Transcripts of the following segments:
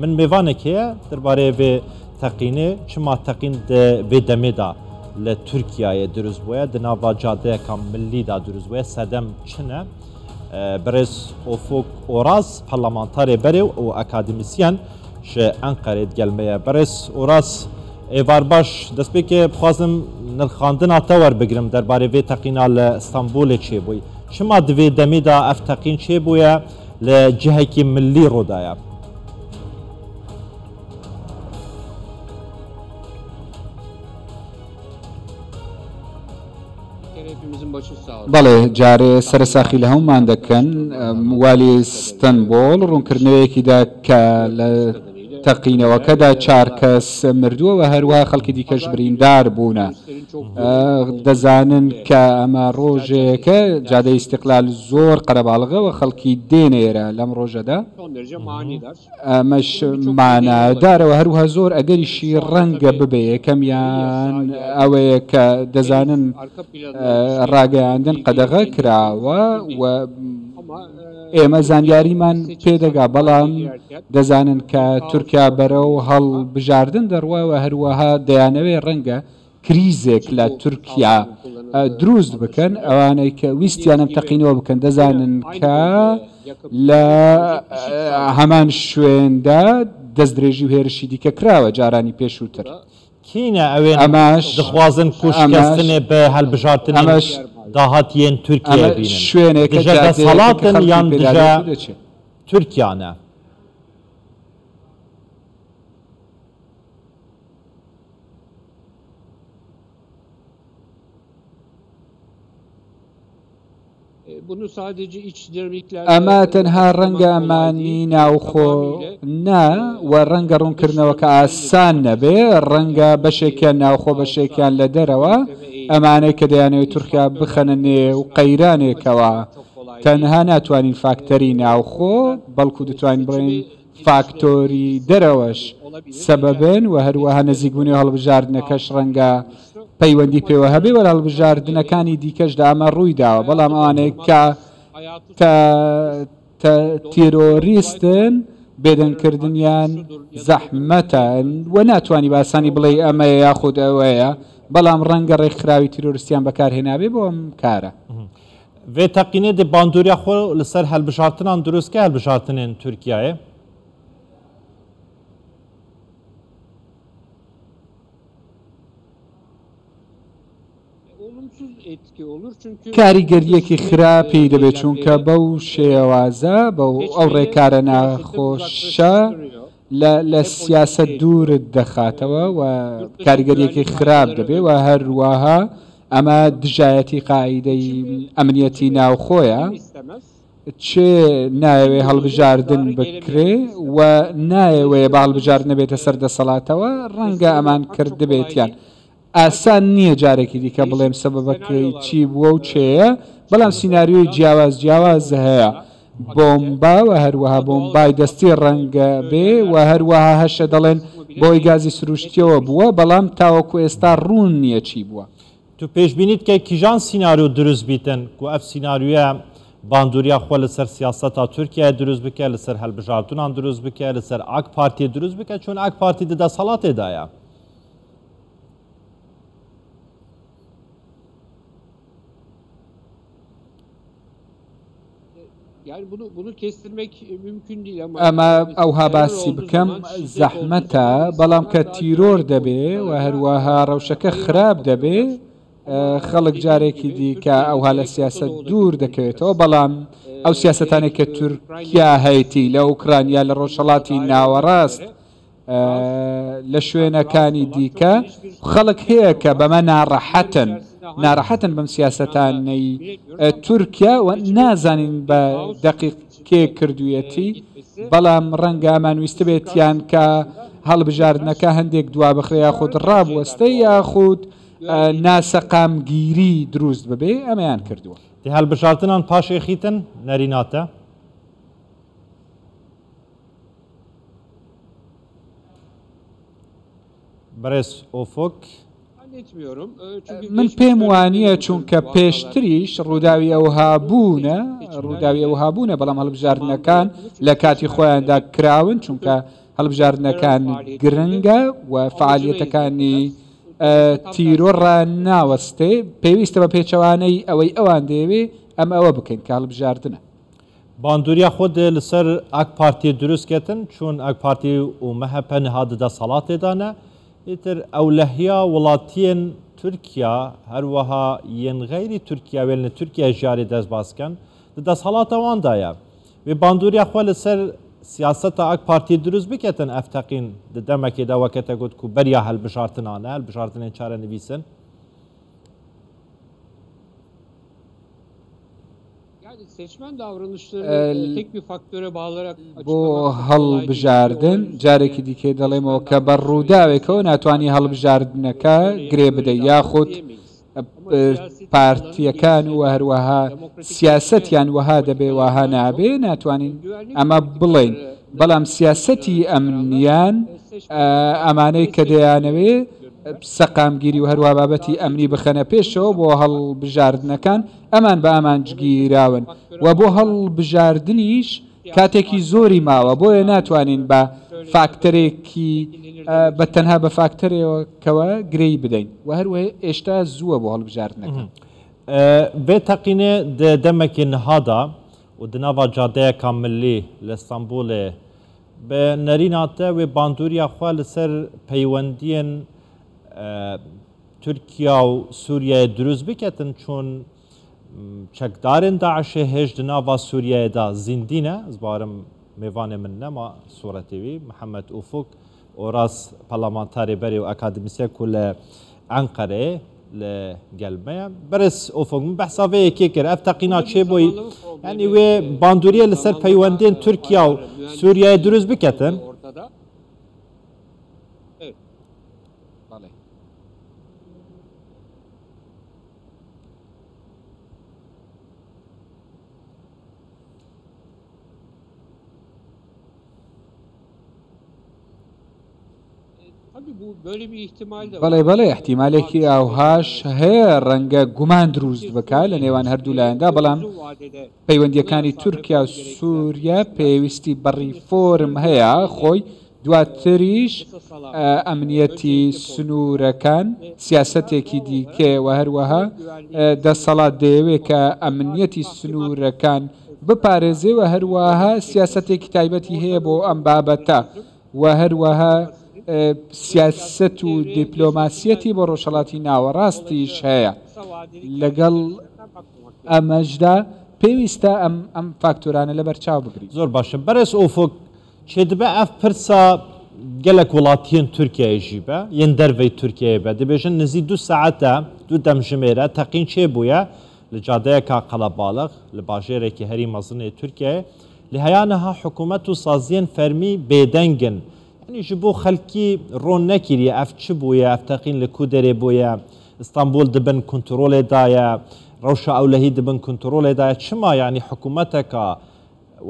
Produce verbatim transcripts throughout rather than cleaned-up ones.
Min mêvanek heye derbarê vê teqînê, çima teqîn di vê demê de li Tirkiyeyê dirust bûye, di nava cadeyeka milî de dirust bûye, sedem çi ne? E, Birêz Ofok Oraz, parlamentarê berê û akademîsyen ji Enqerê digel me ye. Birêz Oraz, êvar baş, destpêkê bixwazim nirxandina te werbigrim derbarê vê teqîna li Stenbolê çêbûyî. Çima di vê demê de ev teqîn çêbûye, li cihekî milî rû daye? بەڵێ، جارێ سەرساخی لە هەمومان دەکەن. والی ستەنبۆڵ ڕوونکردنەوەیەکی دا کە لە تەقینەوەکەدا چار کەس مردووە و هەروەها خەڵکی دیکەش بریندار بوونە. دەزانن کە ئەمە ڕۆژێکە جادەی ئیستیقلال زۆر قەرەباڵغە و خەڵکی دێنێرە لەم ڕۆژەدا. ئەمەش مانادارەوە، هەروها زۆر ئەگەریشی ڕەنگە ببێ. یەکەمیان ئەوەیە کە دەزانن ڕاگەیاندن قەدەغە کراوە و ئێمە زانیاریمان پێدەگا، بەڵام دەزانن کە تورکیا بەرەو هەڵبژاردن دەڕوا و هەروەها دەیانەوێ ڕەنگە کریزێک لە تورکیا دروست بکەن. ئەوانەی کە ویستیانم تەقینەوە بکەن دەزانن کە لە هەمان شوێندا دەستدرێژی و هێرشی دیکە کراوە جارانی پێشووتر. کینە ئەوێن ئەمەش دخوازن کو شکستنێ بە هەلبژارتنێن داهاتیێن تورکیە بینن؟ شوێنێکە دژە دەسەڵاتن یان دژە تورکیانە؟ ئەمە تەنها ڕەنگە ئەمانی ناوخۆ نا و ڕەنگە ڕوونکردنەوەکە ئاسان نەبێ، ڕەنگە بەشێکیان ناوخۆ بەشێکیان لە دەرەوە، ئەمانەی کە دەیانەوێت تورکیا بخەنە نێو قەیرانێکەوە تەنها ناتوانین فاکتەری ناوخۆ، بەڵکو دەتوانین بڵێن فاکتۆری دەرەوەش سەبەبن و هەروەها نزیکبوونی هەڵبژاردنەکەش ڕەنگە پەیوەندی پێوە هەبێ، وەرە هەڵبژاردنەکانی دیکەش دا ئەمە ڕووی داوە، بەڵام ئەوانەی کە تە تە تیرۆریستن بێدەنگکردنیان زەحمەتە و ناتوانی باسانی بڵێ ئەمەیە یاخود ئەوەیە، بەڵام ڕەنگە ڕێکخراوی تیرۆریستیان بەکارهێنابێ بۆ ئەم کارە. Vê teqînê di bandoriya xwe li ser helbijartinan dirust ke helbijartinên Tirkiyeyê? کاریگەریەکی خراپی دەبێت، چونکە بەو شێوازە، بەو ئەو ڕێکارە ناخۆشە لە لە سیاسەت دوورت دەخاتەوە و کاریگەریەکی خراپ دەبێت و هەروەها ئەمە دژایەتی قاعیدەی ئەمنیەتی ناوخۆیە. چێ نایەوێ هەڵبژاردن بکرێ و نایەوێ بە هەڵبژاردنە بێتە سەر دەسەڵاتەوە، ڕەنگە ئەمان کرد بێتیان. ئاسان نییە جارێکی دیکە بڵێم سەبەبەکەی چی بووە و چێیە، بەڵام سیناریۆی جیاواز جیاواز هەیە. بۆمبا و هەروەها بۆمبای دەستی ڕەنگە بێ و هەروەها هەشە دەڵێن بۆی گازی سروشتیەوە بووە، بەڵام تاوەکو ئێستا ڕوون نییە چی بووە. Tu pêşbînî dike kîjan sînaryo dirust bîtin ku ev sînaryoya bandoriya xwe li ser siyaseta Tirkiyeyê dirust bike, li ser hilbijartinan dirust bike, li ser AK Partiyê dirust bike, çun AK Partî di desthilatê de ye? ئەمە ئەوها باسی بکەم زەحمەتە، بەڵام کە تیرۆر دەبێ و هەروەها ڕەوشەکە خراپ دەبێ، خەڵک جارێکی دیکە ئەوها لە سیاسەت دوور دەکەوێتەوە، بەڵام ئەو سیاسەتانێک کە تورکیا هەیتی لە ئوکرانیا، لە ڕۆژهەڵاتی ناوەڕاست، لە شوێنەکانی دیکە خەڵک هەیە کە بەمە ناڕەحەتن، ناڕەحەتن بەم سیاسەتانەی تورکیا و نازانین بە دەقیق کێ کردوویەتی، بەڵام ڕەنگە ئەمان ویستبێتیان کە هەڵبژاردنەکە هەندێک دوا بخرێ یاخود ڕابوەستێ یاخود ناسەقامگیری دروست ببێ، ئەمەیان کردووە. Di helbijartinan paşê xîtin nerîna te. Birêz Ofok. من پێم وانییە، چونکە پێشتریش ڕووداوی ئەوها بوونە، ڕووداوی ئەوها بوونە، بەڵام هەڵبژاردنەکان لە کاتی خۆیاندا کراون، چونکە هەڵبژاردنەکان گرنگە و فعالیەتەکانی تیرۆر ڕاناوەستێ. پێویستە بە پێچەوانەی ئەوەی ئەوان دەیەوێ، ئەم ئەوە بکەین کە هەڵبژاردنە. Bandoriya xwe de li ser AK Partiyê dirust ketin, çûn AK Partî û MHP niha di desthilatê de ne. Îtir ewlehiya welatiyên Tirkiya, her wiha yên xeyrî Tirkiya wê li Tirkiyeyê jî arê dest baz ken, di desthilata wan de ye. Wê bandoriya xwe li ser siyaseta AK Partiyê dirust biketin, ev teqîn di demekê de weke te got ku beriya hilbijartinan e, hilbijartinên çarenivîs in. بۆ هەڵبژاردن، جارێکی دیکەی دەڵێمەوە کە بە ڕووداوێکەوە ناتوانانی هەڵبژاردنەکە گرێ بدەی، یاخود پارتییەکان و هەروەها سیاسەتیان وەها دەبێ، وەها نابێ، ناتوانین ئەمە بڵێین. بەڵام سیاسەتی ئەمنییان، ئەمانەی کە دەیانەوێ سەقامگیری و هەروەها بابەتی ئەمنی بخەنە پێشەوە بۆ هەڵبژاردنەکان، ئەمان بە ئامانجگیراون و بۆ هەڵبژاردنیش کاتێکی زۆری ماوە، بۆیە ناتوانین بە فاکتەرێکی بە تەنها بە فاکتەرێکەوە گرێی بدەین و هەروەها ئێشتا زووە بۆ هەڵبژاردنەکە. Vê teqînê di demekê niha de û di nava cadeyeka milî li Stenbolê bi nerîna te wê bandoriya xwe li ser peywendiyên Tirkiya û Sûriyeyê dirust biketin, çûn çekdarên DAIŞê hêj di nava Sûriyeyê de zîndî ne. Ez bawerim mêvanê min nema sûretê wî, Mihemed Ufuk Oraz, parlamentarê berê û akademîsyen ku li Enqereyê li gel me ye. Berêz Ufuk, min behsa vê yekê kir. Ev teqîna çêbûyî, yanî wê bandoriyê li ser peywendiyên Tirkiya û Sûriyeyê dirust biketin. بەڵێ، بەڵێ، ئیحتیمالێکی ئاوهاش هەیە، ڕەنگە گومان دروست بکا لە نێوان هەردوو لایەندا، بەڵام پەیوەندییەکانی تورکیا و سووریا پێویستی بە ڕیفۆرم هەیە، خۆی دواتریش ئەمنیەتی سنوورەکان سیاسەتێکی دیکەیە و هەروەها دەسەڵات دەیەوێت کە ئەمنیەتی سنوورەکان بپارێزێ و هەروەها سیاسەتێکی تایبەتی هەیە بۆ ئەم بابەتە و هەروەها سیاسەت و دیپلۆماسیەتی بۆ ڕۆژهەڵاتی ناوەڕاستیش هەیە. لەگەڵ ئەمەشدا پێویستە ئەم ئەم فاکتۆرانە لەبەرچاو بگرین. زۆر باشە. بەرێز ئۆفۆک، çêdibe ev pirsa gelek welatiyên Tirkiyeyê jî be, yên derveyî Tirkiyeyê be. Dibêjin nizî du saet e, du demjimêr e, teqîn çêbûye li cadeyeka qelebalix, li bajêrekî herî mezin ê Tirkiyeyê. Lê heya niha hikûmet û saziyên fermî bêdeng in. Yanî ji bo xelkî ron nekiriye, ev çi bûye, ev teqîn li ku derê bûye, Îstanbul di bin kontrolê de ye, rewşa ewlehî di bin kontrolê de ye. Çima yanî hikûmeteka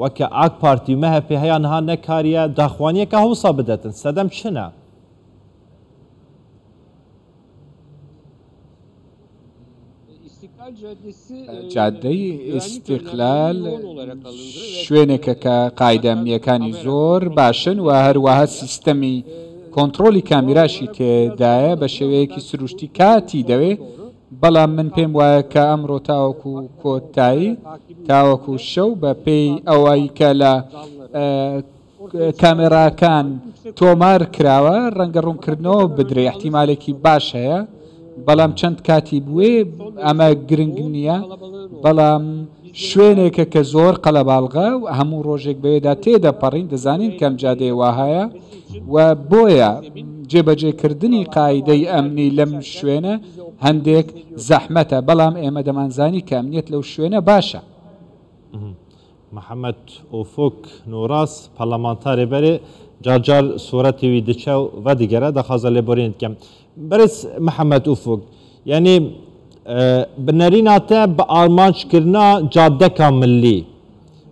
weke AK Partî û MHP heya niha nekariye daxwaniyeke hewsa bidetin? Sedem çi ne? Cadeyî Îstiqlal şwêneke ke qaîde emniyekî zor baş in û her wiha sîstemî kontrolî kamîrayî têdayê be şêweyekî sirûştî katî dewê. Belam min pêm waye ke emro taweku kotayî, taweku şew be pey ewayî ke la kamerakan tomar kirawe, renge rûnkirinê bidire, îhtîmalekî baş heye. Belam çend katî bi wê, eme giring niye. Belam şwêneke ke zor qelebalix e û hemû rojek bi wê de têde perîn, dizanîn ke em cadeyê wiha ye. We boye cêbecêkirinî qaîdeyî emnî lem şwêne hendêk zehmet e. Belam ême deman zanî ke emniyet lew şwêne baş e. Mihemed Ofok Noras, parlamentarê berê, car car sûretê wî diçe û vedigere, daxwaza lêborînê dikem. Berêz Mihemed Ofok, yanî, e, bi nerîna te bi armanc kirina cadeka milî,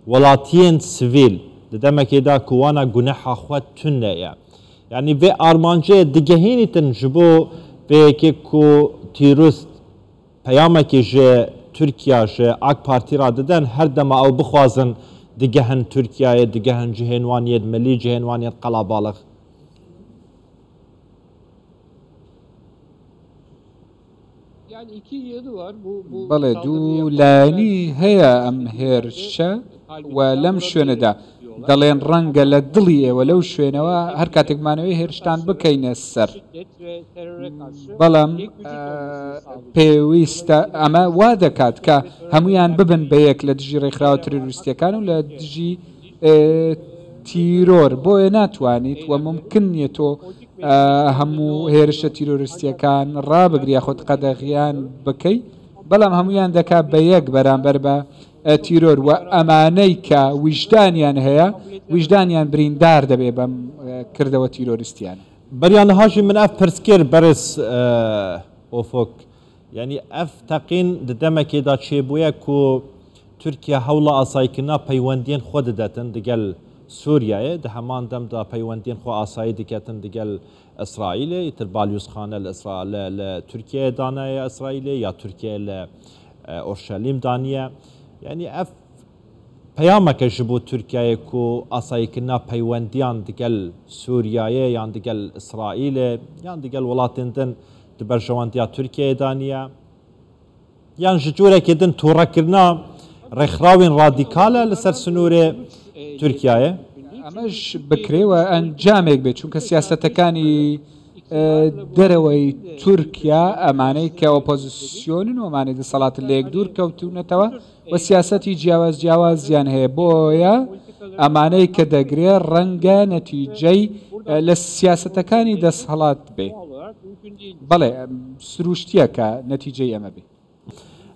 welatiyên sivîl, di demekê de ku wana guneha xwe tune ye. Yanî vê armancê digehînîtin ji bo Vê yekê ku tîrust peyamekê ji Tirkiye, ji AK Partî re didin, her dema ew bixwazin digehin Tirkiyeyê, digehin cihên wan yên milî, cihên wan yên qelebalix. بەڵێ، دوو لایەنی هەیە ئەم هێرشە و لەم شوێنەدا دەڵێن ڕەنگە لە دڵی ئێوە لەو شوێنەوە هەر کاتێک بمانەوەی هێرشتان بکەینە سەر. بەڵام پێویستە، ئەمە وا دەکات کە هەمویان ببن بە یەک لە دژی ڕێکخراوە ترۆریستیەکان و لە دژی تیرۆر. بۆیە ناتوانیت و ممکن نیە تۆ هەموو هێرشە تیرۆریستیەکان ڕابگری یاخود قەدەغیان بکەی، بەڵام هەمویان دەکا بە یەک بەرامبەر بە تیرۆر و ئەمانەی کە ویژدانیان هەیە، ویژدانیان بریندار دەبێ بەم کردەوە تیرۆریستیان. Beriya niha jî min ev pirs kir berêz Ofok. Yanî ev teqîn di demekê de çêbûye ku Tirkiye hewla asayîkirina peywendiyên xwe didetin digel Sûriyeyê. Di heman dem de peywendiyên xwe asayî diketin digel Îsraîlê. Îtir balyozxane li Îsra-, li, li Tirkiyeyê danaye Îsraîlê ya Tirkiye li, e, Orşelîm daniye. Yanî ev peyameke ji bo Tirkiyeyê ku asayîkirina peywendiyan digel Sûriyeyê yan digel Îsraîlê yan digel welatên din di berjewendiya Tirkiyeyê daniye. Yan ji corekê din torekirina rêxrawên radîkal e li ser sinûrê Tirkiyeyê. ئەمەش بکرێ و ئەنجامێک بێت، چونکە سیاسەتەکانی دەرەوەی تورکیا، ئەمانەی کە ئۆپۆزیسیۆنن و ئەمانەی دەسەڵاتن لە یەک دوور کەوتونەتەوە و سیاسەتی جیاواز جیاوازیان هەیە. بۆیە ئەمانەی کە دەگرێ ڕەنگە نەتیجەی لە سیاسەتەکانی دەسەڵات بێ. بەڵێ، سروشتیە کە نەتیجەی ئەمە بێ.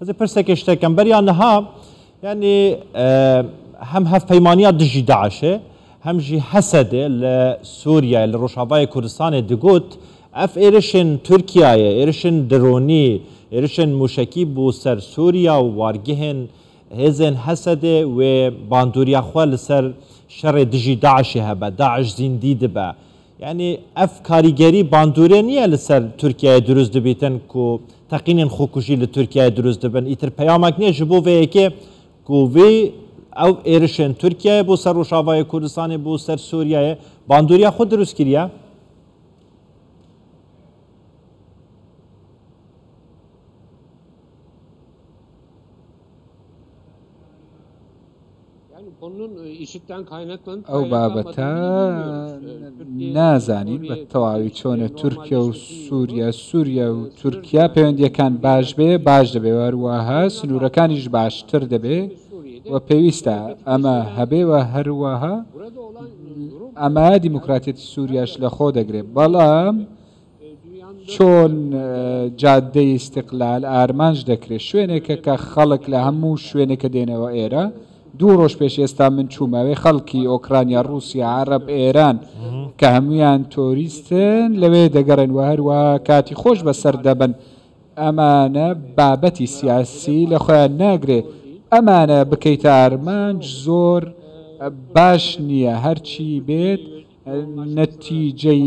Ez ê pirsekê ji te kem. Beriya niha, yanî, e, hem hevpeymaniya dijî DAIŞê, hem jî HESEDê li Sûriyeyê, li Rojavayê Kurdistanê digot, ev êrişên Tirkiyeyê, êrişên dronî, êrişên mûşekî bû ser Sûriye û wargehên hêzên HESEDê wê bandoriya xwe li ser şerê dijî DAIŞê hebe, DAIŞ zîndî dibe. Yanî ev karîgerî bandorê niye li ser Tirkiyeyê dirust dibîtin ku teqînên xwekujî li Tirkiyeyê dirust dibin. Îtir peyamek niye ji bo vê yekê ku vê ew êrişên Tirkiyeyê bo ser Rojavayê Kurdistanê, bo ser Sûriyeyê bandoriya xwe dirust kiriye. ئەو بابەتە نازانین بە تەواوی چۆنە. تورکیا و سووریا، سووریا و تورکیا پەیوەندیەکان باش بێ، باش دەبێ و هەروەها سنوورەکانیش باشتر دەبێ و پێویستە ئەمە هەبێ و هەروەها ئەمە دیموکراتیەتی سووریاش لە خۆ دەگرێ. بەڵام چۆن جادەی ئیستیقلال ئارمانج دەکرێت، شوێنێکە کە خەڵک لە هەموو شوێنێکە دێنەوە ئێرە. دوو ڕۆژ پێش ئێستا من چوومەوێ، خەڵکی ئۆکرانیا، رووسیا، عەرەب، ئێران کە هەمویان تۆریستن لەوێ دەگەڕێن و هەروەها کاتی خۆش بەسەر دەبن. ئەمانە بابەتی سیاسی لە خۆیان ناگرێ. ئەمانە بکەیتە ئارمانج زۆر باش نییە. هەرچی بێت، نەتیجەی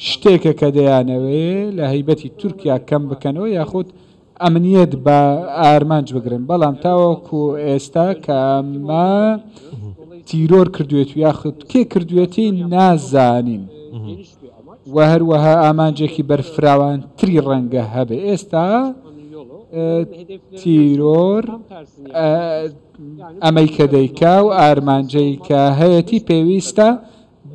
شتێکە کە دەیانەوێ لە هەیبەتی تورکیا کەم بکەنەوە یاخود ئەمنیەت بە ئارمانج بگرن. بەڵام تاوەکو ئێستا کە ئەمە تیرۆر کردوێت و یاخود کێ کردوێتی نازانین. و هەروەها ئامانجێکی بەرفراوانتری ڕەنگە هەبێ. ئێستا تیرۆر ئەمەی کە دەیکا و ئارمانجەی کە هەیەی پێویستە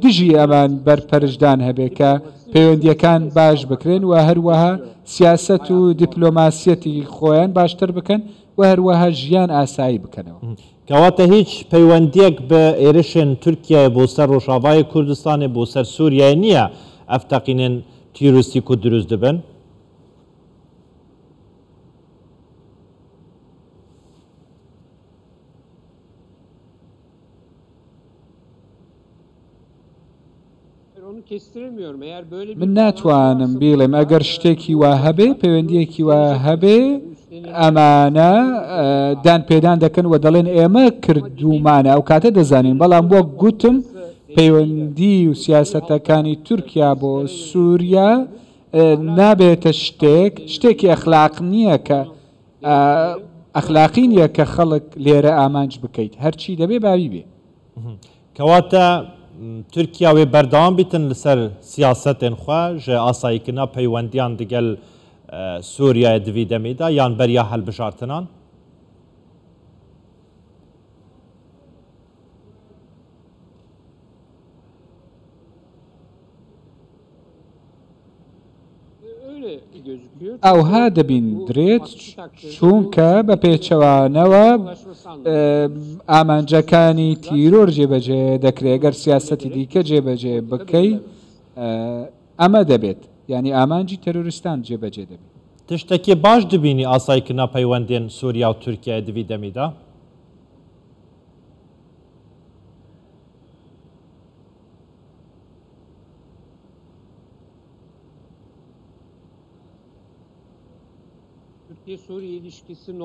دژی ئەمان بەرپەرشدان هەبێ کە پەیوەندیەکان باش بکرێن و هەروەها سیاسەت و دیپلۆماسیەتی خۆیان باشتر بکەن و هەروەها ژیان ئاسایی بکەنەوە. کەواتە هیچ پەیوەندیەک بە ئێرشên Tirkiyeyê bo ser Rojavayê Kurdistanê, bo ser Sûriyeyê niye ev teqînên tîrorîstî ku dirust dibin? من ناتوانم بیڵێم ئەگەر شتێکی وا هەبێ، پەیوەندیەکی وا هەبێ، ئەمانە دان پێدان دەکەن و دەڵێن ئێمە کردومانە، ئەو کاتە دەزانین. بەڵام وەک گوتم، پەیوەندی و سیاسەتەکانی تورکیا بۆ سووریا نابێتە شتێک، شتێکی ئەخلاق نییە کە، ئە، ئەخلاقی نییە کە خەڵک لێرە ئامانج بکەیت. هەرچی دەبێ باوی بێ. Kewate, Tirkiya wê berdewam bîtin li ser siyasetên xwe ji asayîkirina peywendiyan digel, e, Sûriyeyê di vî demê de yan beriya hilbijartinan? ئەوها دەبیندرێت، چونکە بە پێچەوانەوە، ئە، ئامانجەکانی تیرۆر جێبەجێ دەکرێت. گەر سیاسەتی دیکە جێبەجێ بکەی، ئە، ئەمە دەبێت، یعنی ئامانجی تەرۆریستان جێبەجێ دەبێت. Tiştekê baş dibînî asayîkirina peywendên Sûriya û Tirkiyeyê di vî demî de?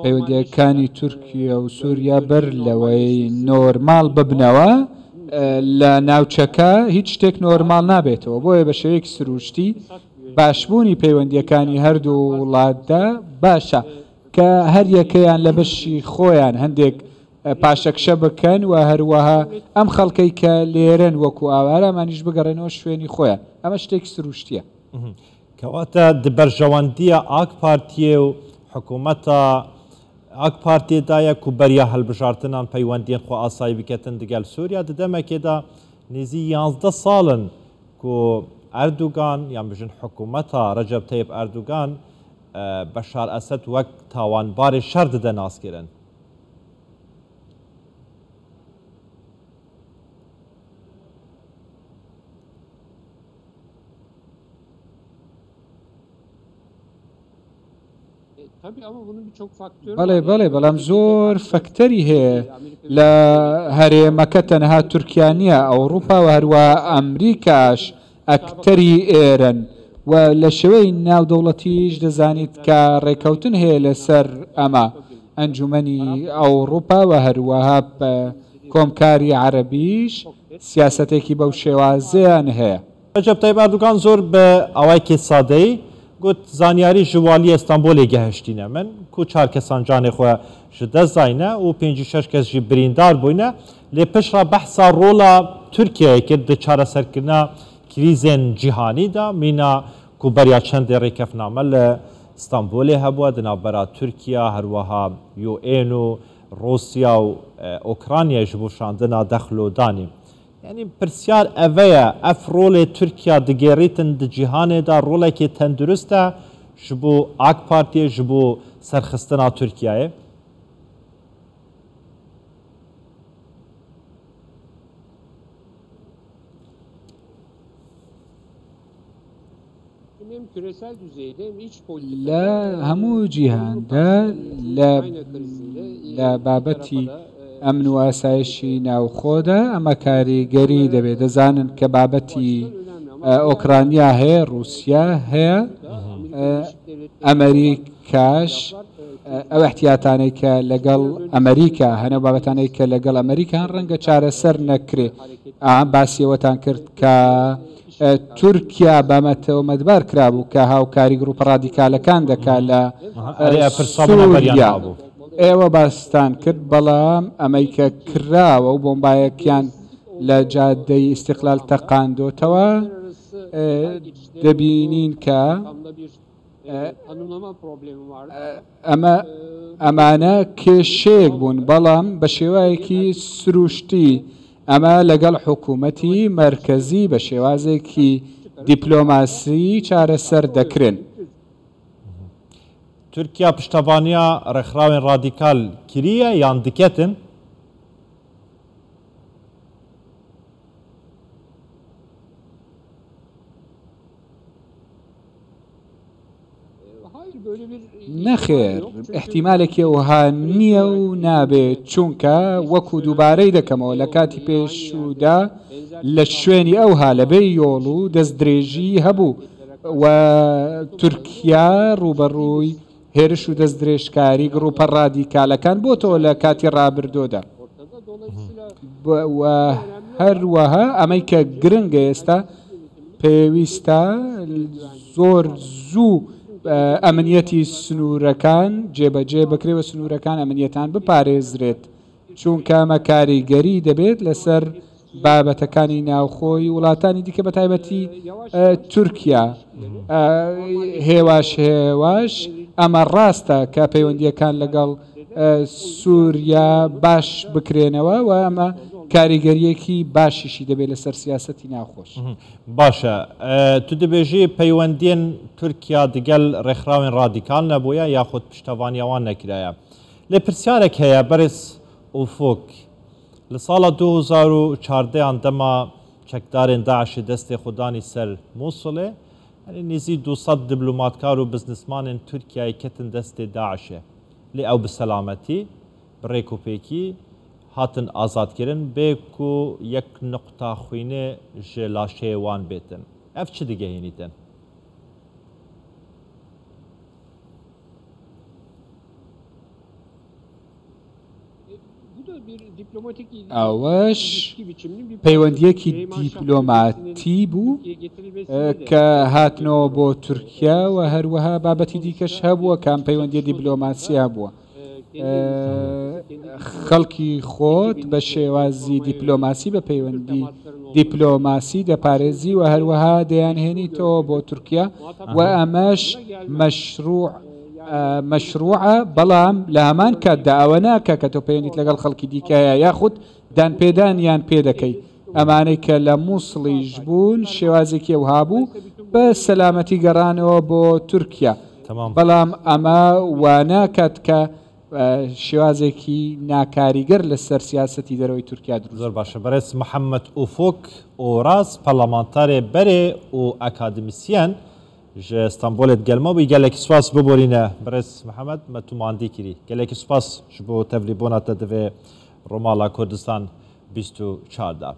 پەیوەندییەکانی تورکیە و سووریا بەر لەوەی نۆرماڵ ببنەوە، لە ناوچەکە هیچ شتێک نۆرماڵ نابێتەوە. بۆیە بە شێوەیەکی سروشتی باشبوونی پەیوەندییەکانی هەردوو وڵاتدا باشە کە هەر یەکەیان لە بەشی خۆیان هەندێک پاشەکشە بکەن و هەروەها ئەم خەڵکەی کە لێرەن وەکو ئاوارە ئەمانیش بگەڕێنەوە شوێنی خۆیان. ئەمە شتێکی سروشتییە. Kewate di berjewendiya AK Partiyê û hikûmeta AK Partiyê de ye ku beriya hilbijartinan peywendiyên xwe asayî biketin digel Sûriya. Di demekê de nêzî yanzdeh sal in ku Erdogan, yan bijin hikûmeta Recep Tayyip Erdogan, e, Beşar Esed wek tawanbarê şer dide naskirin. بەڵێ، بەڵێ، بەڵام زۆر فەکتەری هەیە لە هەرێمەکە، تەنها تورکیا نییە، ئەوروپا و هەروەها ئەمریکاش ئەکتەری ئێرەن و لە شێوەی ناودەوڵەتیش دەزانیت کە ڕێکەوتن هەیە لەسەر ئەمە. ئەنجومەنی ئەوروپا و هەروەها کۆمکاری عەرەبیش سیاسەتێکی بەو شێوازەیان هەیە. Recep Tayyip Erdogan zor bi awayekê sadeyî got, zanyarî ji Waliyê Stenbolê gehiştîne min ku çar kesan canê xwe ji dest dayne û pêncî şeş kes jî birîndar bûyne. Lê piştre behsa rola Tirkiyeyê kir di çareserkirina krîzên cîhanî de, mîna ku beriya çendê rêkefname li Stenbolê hebû, di navbera Tirkiya, herweha U N û Rûsya û, e, Ukraynayê ji bo şandina dexlodanê. Yanî pirsyar eve ye, ev rolê Tirkiya digêrîtin di cîhanê de rolekê tendurist e ji bo AK Partiyê, ji bo serxistina Tirkiyeyê? لە هەموو جیهاندا، لە، لە بابەتی ئەمن و ئاسایشی ناوخۆدا ئەمە کاریگەری دەبێت. دەزانن کە بابەتی، ئە، ئۆکرانیا هەیە، رووسیا هەیە، ئە، ئەمریکاش، ئە، ئەو احتیاتانەی کە لەگەڵ ئەمریکا هەنە و بابەتانەی کە لەگەڵ ئەمریکا هەن ڕەنگە چارەسەر نەکرێ. ئا، باسی ئەوەتان کرد کە، ئە، تورکیا بەمە تۆمەتبار کرابوو کە هاوکاری گروپە ڕادیکالەکان دەکا لە، ئە، ئەرێ، ئە، پرسا بوو لە بەریان سووریا. مابوو. ئێوە باستان کرد، بەڵام ئەمەی کە کراوە و بۆمبایەکیان لە جادەی ئیستیقلال تەقاندۆتەوە، ئە، دەبینین کە، ئە، ئە، ئەمە، ئەمانە کێشەیەک بوون، بەڵام بە شێوەیەکی سروشتی ئەمە لەگەڵ حکوومەتی مەرکەزی بە شێوازێکی دیپلۆماسی چارەسەر دەکرێن. Tirkiya piştevaniya rêxrawên radîkal kiriye yan diketin? نەخێر، احتیمالێکی ئەوها نییە و نابێت، چونکە وەکو دووبارەی دەکەمەوە، لە کاتی پێشوودا لە شوێنی ئەوها لە بێ یۆڵ و دەستدرێژی هەبوو و تورکیا ڕوبەڕووی هێرش و دەستدرێژکاری گروپە ڕادیکالەکان بۆتەوە لە کاتی ڕابردوودا. و هەروەها ئەمەی کە گرنگە ئێستا پێویستە زۆر زوو ئەمنیەتی سنوورەکان جێبەجێ بکرێ و سنوورەکان ئەمنیەتان بپارێزرێت، چونکە ئەمە کاریگەری دەبێت لەسەر بابەتەکانی ناوخۆی وڵاتانی دیکە، بە تایبەتی تورکیا. هێواش هێواش ئەمە ڕاستە کە پەیوەندیەکان لەگەڵ سووریا باش بکرێنەوە و ئەمە کاریگەریەکی باشیشی دەبێت لەسەر سیاسەتی ناوخۆش. باشە، تو دەبێژی پەیوەندیên تورکیا دگەل ڕێکخراوên ڕادیکال نەبووە یاخود پشتەوانیەوان نەکرایە. لێ پرسیارێک هەیە بەرز ئوفوک، لە ساڵە دوو هەزار و چاردەیان دەما چەکدارên داعشê destê xwe danî ser Mûsilê، yanî nêzî du sed dîplomatkar û biznesmanên Tirkiyeyê ketin destê DAIŞê. Lê ew bi selametî, bi rêkûpêkî hatin azadkirin, bê ku yek nuqta xwînê ji laşeyê wan bêtin. Ev çi digehînîtin? ئەوەش پەیوەندیەکی دیپلۆماتی بوو کە هاتنەوە بۆ تورکیا و هەروەها بابەتی دیکەش هەبووە کە ئەم پەیوەندیە دیپلۆماسیە بووە. خەڵکی خۆت بە شێوازی دیپلۆماسی، بە پەیوەندی دیپلۆماسی دەپارێزی و هەروەها دەیانهێنیتەوە بۆ تورکیا و ئەمەش مەشروع مەشروعە، بەڵام لە هەمان کاتدا ئەوە ناکە کە تۆ پەیوەندیت لەگەڵ خەڵکی دیکە هەیە یاخود دانپێدانیان پێ دەکەی. ئەمانەی کە لە مووسڵیش بوون شێوازێکی ئەوها بوو، بە سەلامەتی گەڕانەوە بۆ تورکیا. بەڵام ئەمە واناکات کە شێوازێکی ناکاریگەر لەسەر سیاسەتی دەرەوەی تورکیا دروست. زۆر باشە. بەڕێز محەممەد ئوفوک ئۆراز، پەرلەمانتارێ بەرێ û ئەکادیمیسیەن ji Stenbolê digel me bû. Gelekî spas, biborîne birêz Mihemed, me tu mandî kirî. Gelekî spas ji bo tevlîbûna te di vê Romala Kurdistan bîst û çar de.